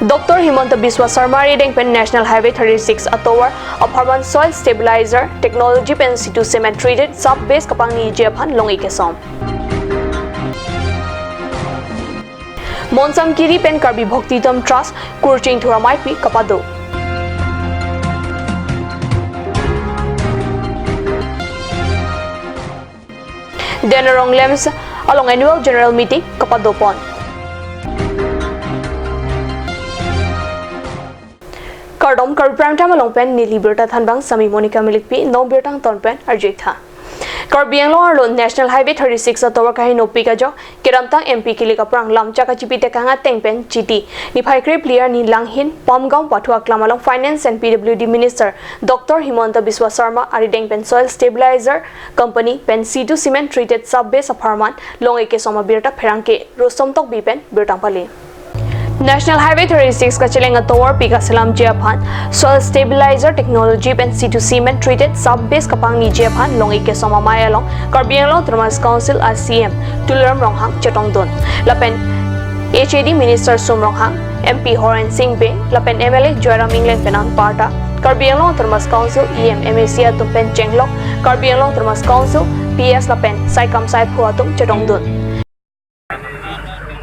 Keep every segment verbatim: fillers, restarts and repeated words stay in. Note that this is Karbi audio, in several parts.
Doctor Himanta Biswa Sarma arideng pen National Highway thirty-six atovar apharman soil stabilizer technology pen Situ Cement treated sub base kapangni ji aphan long-ik kesom. Monsam Kiri pen Karbi Bhaktitam Trust Kurching Thur Amaipi kapado. Denarong LAMPS along annual general meeting kapadopon. Kardom, Karbi Prime Time along pen neli birta thanbang Sami Monica Milikpi, non birta angton pen arju-ik tha. Karbi Anglong arlo National Highway thirty-six atovar kahingno pik ajok kedamtang M P kilik aphrang lamchak kachipi tekang ateng pen Chiti niphai krephli arni langhin Pamgaon Pathu aklam along Finance and P W D Minister Doctor Himanta Biswa Sarma arideng pen soil stabilizer company pen Situ Cement treated sub base apharman long-ik kesom abirta pherangke Rustom Tokbi pen birta pale. National Highway thirty-six kacheleng atovar pik aselam ji aphan soil stabilizer technology pen Situ Cement treated sub base kapangni ji aphan long-ik kesom amei along Karbi Anglong Autonomous Council a C E M Tuliram Ronghang chetongdun. Lapen H A D Minister Som Ronghang, M P Horen Sing Bey, lapen M L A Joyram Engleng pen anparta Karbi Anglong Autonomous Council E M, M A C atum pen chenglok Karbi Anglong Autonomous Council P S lapen saikam saiphu atum chetongdun.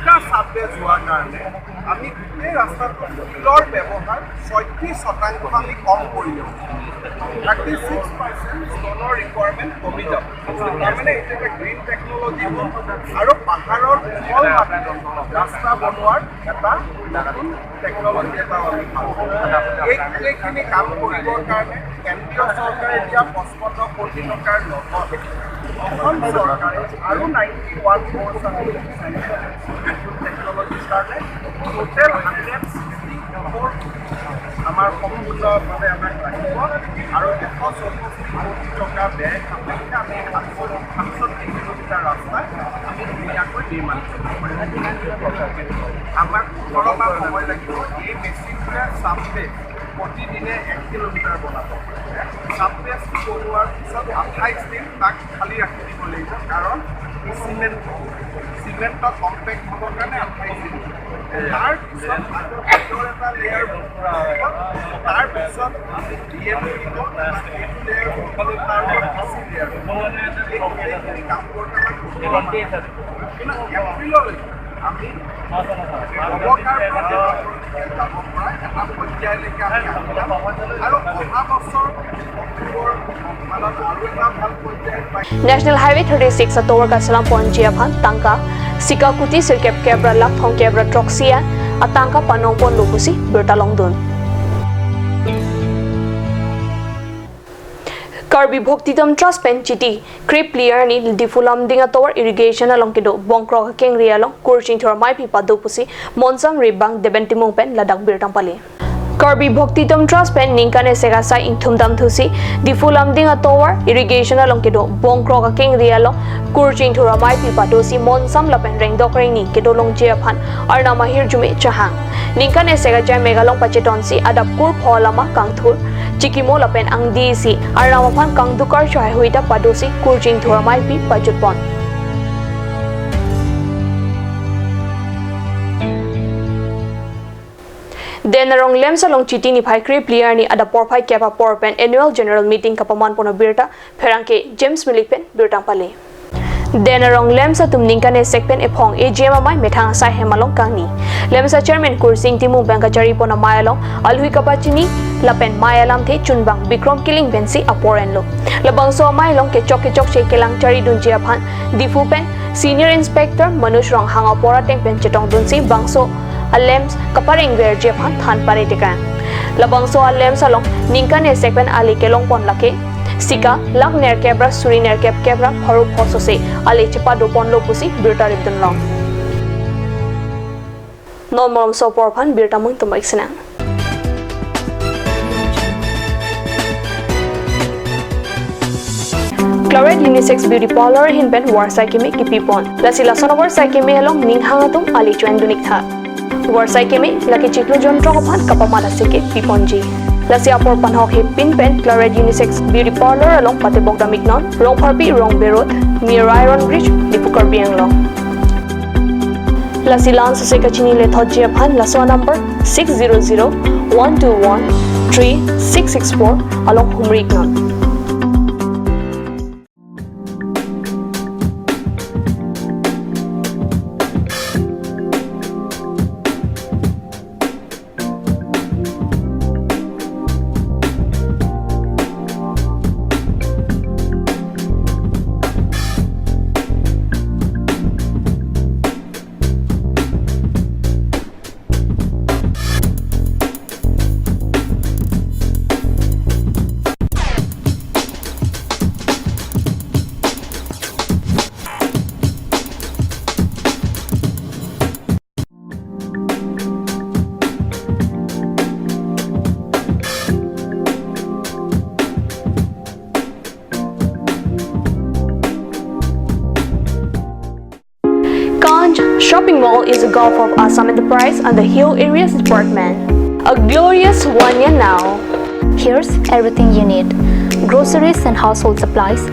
দুটা ছাব বেছ হোৱাৰ কাৰণে আমি গোটেই ৰাস্তাটোৰ শিলৰ ব্যৱহাৰ ছয়ত্ৰিছ শতাংশ আমি কম কৰিলোঁ। থাৰ্টি ছিক্স পাৰ্চেণ্ট ষ্টনৰ ৰিকুৱাৰমেণ্ট কমি যাব। তাৰমানে এইটো এটা গ্ৰীণ টেকনলজি হ'ব আৰু পাহাৰৰ কোমল মাটিত ৰাস্তা বনোৱাৰ এটা নতুন টেকনলজি এটাও আমি পাম। এই গোটেইখিনি কাম কৰিবৰ কাৰণে কেন্দ্ৰীয় চৰকাৰে দিয়া পঁচপন্ন কোটি টকাৰ লগত অসম চৰকাৰে আৰু নাইণ্টি ওৱান ক্ৰ'ৰ্ছ আমি টেকনলজিৰ কাৰণে টোটেল হাণ্ড্ৰেড ছিক্সটি ফ'ৰ আমাৰ সম্পূৰ্ণভাৱে আমাক লাগিব আৰু এশ চৌষষ্ঠি কোটি টকা ব্যয় সাপেক্ষে আমি সাতশ সাতষষ্ঠি কিলোমিটাৰ ৰাস্তা আমি ধুনীয়াকৈ নিৰ্মাণ কৰিব পাৰিম। আমাক ওঠৰ মাহ সময় লাগিব। এই মেচিনটোৱে ছাব বেছ প্ৰতিদিনে এক কিলোমিটাৰ বনাব। ছাব বেছ বনোৱাৰ পিছত আঠাইছ দিন তাক খালী ৰাখি দিব লাগিব, কাৰণ চিমেণ্ট, চিমেণ্টত কম্পেক্ট হ'বৰ কাৰণে আঠাইছ দিন। তাৰ পিছত আকৌ ভিতৰ এটা লেয়াৰ বনোৱা হ'ব। তাৰ পিছত আমি ডি এম দিব, সেইটো লেয়াৰ হ'ব, তাৰ ওপৰত এ চি লেয়াৰ হ'ব। এই গোটেইখিনি কাম কৰোঁতে আমাক ওঠৰ মাহ লাগিব। কিন্তু এপ্ৰিললৈকে আমি অৱকাশ যাব পৰা এটা পৰ্যায়লৈকে আমি আহি যাম। আৰু অহা বছৰ অক্টোবৰ মানত আৰু এটা ভাল পৰ্যায়ত পাই। National Highway thirty-six atovar kaselam ponji aphan tangka sika kuti sirkep kep ra lakh thomkep ra throksi an atangka panong ponlo pusi birta longdun. Karbi Bhaktitam Trust pen Chiti krephli arni Diphu Lumding atovar irrigation along kedo bongkrok akengri along Kurching Thur Amaipi pado pusi Monsam Rebang Deben Timung pen ladak birta pale. Karbi Bhaktitam Trust pen ningkan esek asai ingthum damthusi Diphu Lumding atovar irrigation along kedo bongkrok akengri along Kurching Thur Amaipi padosi Monsam lapen rengdok rengni kedo longji aphan Arnam ahirjume chahang. Ningkan esek ajai megalong pachetonsi adap kurpho alama kangthur, chikimo lapen angdi isi Arnam aphan kangdukar chahaihui ta padosi Kurching Thur Amaipi pajutpon. Denarong LAMPS along Chiti niphai krephli arni adap porphai kep apor pen annual general meeting kapaman pon abirta pherangke James Milik pen birta pale. Denarong LAMPS atum ningkan esek pen ephong A G M amei methang asai hem along kangni. LAMPS a chairman Kursing Timung pen kachari pon amei along alhui kapachini lapen mei alamthe chunbang Bikrom Killing pensi apor enlo. Labangso amei along kechok kechokche kelang charidunji aphan Diphu pen Senior Inspector Manoj Ronghang apor ateng pen chetongdunsi bangso a LAMPS kaparengverji aphan than pare tekang. Labangso a LAMPS along ningkan esek pen ale kelongpon lake sika lakh nerkep ra suri nerkep kep ra pharo pho sose ale chepadoponlo pusi birta ripdunlong. Non malomso apor aphan birta mung tumbak sinang. Claret Unisex Beauty Parlor ahin pen varsai keme kipipon. Lasi lason avarsai keme along ning hang atum ale choendun-ik tha. Varsai keme lake chiklo jonthrok aphan kapamat aseke piponji. Lasi apor panhok hepin pen Claret Unisex Beauty Parlor along patebok dam-iknon, Rongpharpi Rongbe Road, near Iron Bridge, Diphu, Karbi Anglong. Lasi la-an sose kachinilethotji aphan laso a-number six zero zero one two one three six six four along humri iknon. Kanch Shopping Mall is a gulf of Assam Enterprise and the Hill Areas Department. A glorious one year now. Here's everything you need: groceries and household supplies,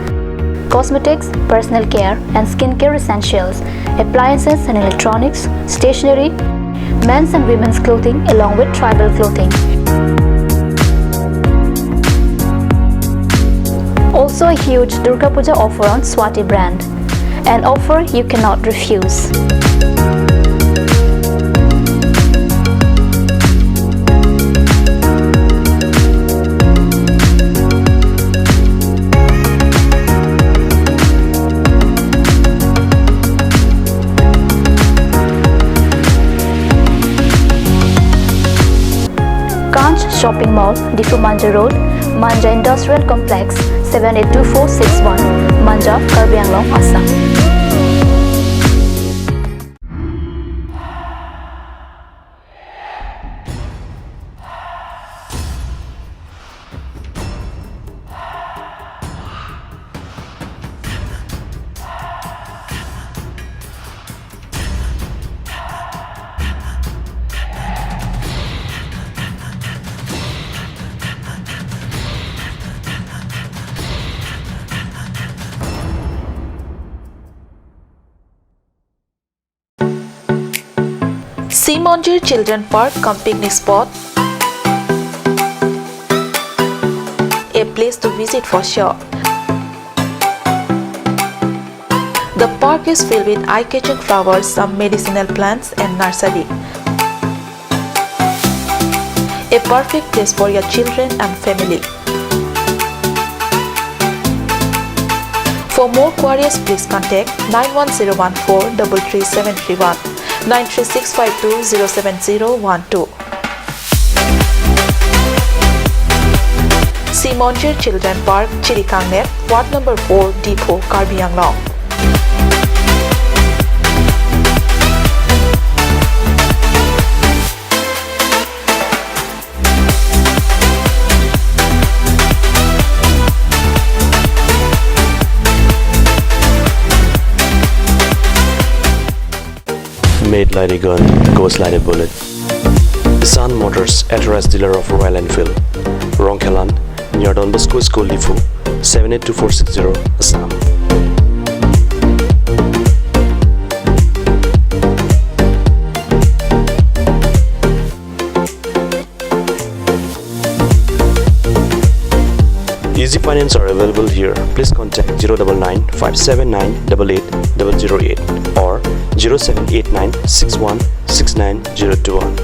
cosmetics, personal care and skincare essentials, appliances and electronics, stationery, men's and women's clothing along with tribal clothing. Also a huge Durga Puja offer on Swati brand. An offer you cannot refuse. Kanch Shopping Mall, Diphu Manja Road, Manja Industrial Complex, seven eight two four six one, Manja, Karbi Anglong, Assam. Simonjir Children Park cum picnic spot. A place to visit for sure. The park is filled with eye-catching flowers, some medicinal plants and nursery. A perfect place for your children and family. For more queries, please contact nine one zero one four double three seven three one, nine three six five two zero seven zero one two. Simonjir Children Park, Chirikangner, Ward number four, Diphu, Karbi Anglong. Made like a gun, goes like a bullet. Sun Motors, authorized dealer of Royal Enfield. Rongkhelan, near Don Bosco School, Diphu, seven eight two four six zero, Assam. Easy finance are available here. Please contact zero double nine five seven nine double eight double zero eight or zero seven eight nine six one six nine zero two one.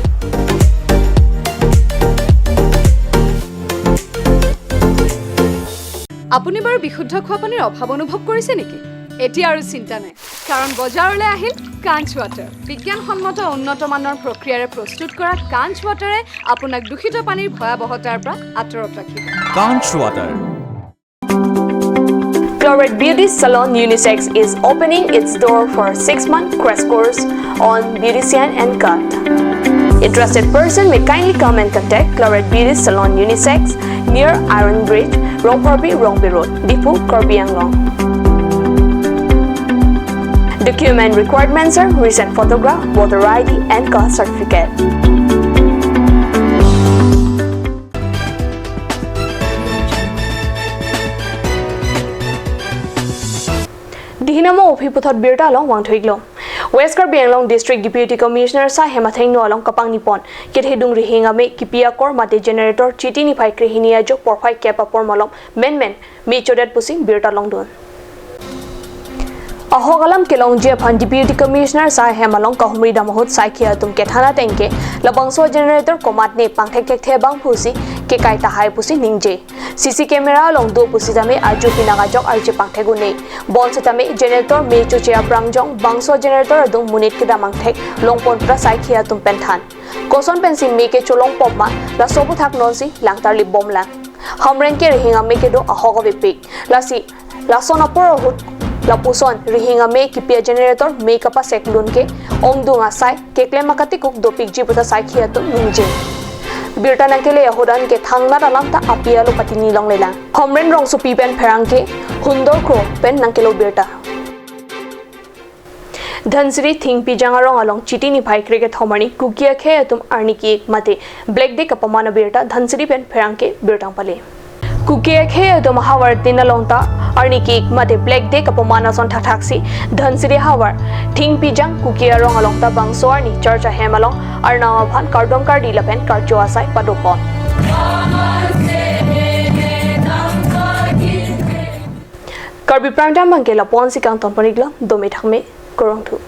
আপুনি বাৰু বিশুদ্ধ খোৱা পানীৰ অভাৱ অনুভৱ কৰিছে নেকি? এতিয়া আৰু চিন্তা নাই, কাৰণ বজাৰলৈ আহিল কাঞ্চ ৱাটাৰ। বিজ্ঞানসন্মত উন্নত মানৰ প্ৰক্ৰিয়াৰে প্ৰস্তুত কৰা কাঞ্চ ৱাটাৰে আপোনাক দূষিত পানীৰ ভয়াৱহতাৰ পৰা আঁতৰত ৰাখিব। Kanch Water. Clorette Beauty Salon Unisex is opening its door for six-month crash course on beautician and cut. Interested person may kindly come and contact Clorette Beauty Salon Unisex near Iron Bridge, Rongphorbi, Rongbe Road, Diphu, Karbi Anglong. Document requirements are recent photograph, voter I D, and caste certificate. Dihinamo ophi puthot birta along vangthuiklo. West Karbi Anglong District Deputy Commissioner saihem athengno along kapangni pon kethedung rihing ame kipi akor mate generator Chiti niphai krehini ajo porphai kep apor malom menmen me chodet pusi birta longdun. Ahok alam kelongji aphan Deputy Commissioner saihem along kahumri dam ahut saikhi atum kethan ateng ke labangso generator komatne pangthek thekthe abang pusi kekai tahai pusi ningje. C C camera along do pusitame ajo pinak ajok arje pangthek un-e. Bonsitame generator me choche aprangjong bangso generator adung monit kedam angthek longpon pra saikhi atum pen than. Koson pensi me kecholong pop ma, laso aputhak nonsi langtarli bomlang. Hamren ke rihing ame kedo ahok avepik. Lasi lason apor ahut lapuson rihing ame kipi agenerator me kapasek lun ke ongdung asai keklem akatikuk dopikji puta saikhi atum ningje. Birta nangkele ahut anke thangnat alam ta api alo patini longlelang. Hamren rongsopi pen pherangke Hundor Kro pen nangkelo birta. Dhansiri Thingpijang arong along Chiti niphai krekethom arni Kuki akhei atum arni ki-ik mate Black Day kapaman abirta Dhansiri pen pherangke birta nangpale. Kuki akhei atum ahavar tin along ta arni ki-ik mate Black Day kapaman ason thakthaksi Dhansiri ahavar Thingpijang Kuki arong along ta bangso arni church ahem along Arnam aphan kardom kardi lapen karcho asai padopon. Karbi Prime Time abangke lapu-ansi kangton pon-iklo, dome thakme, kurvangthu.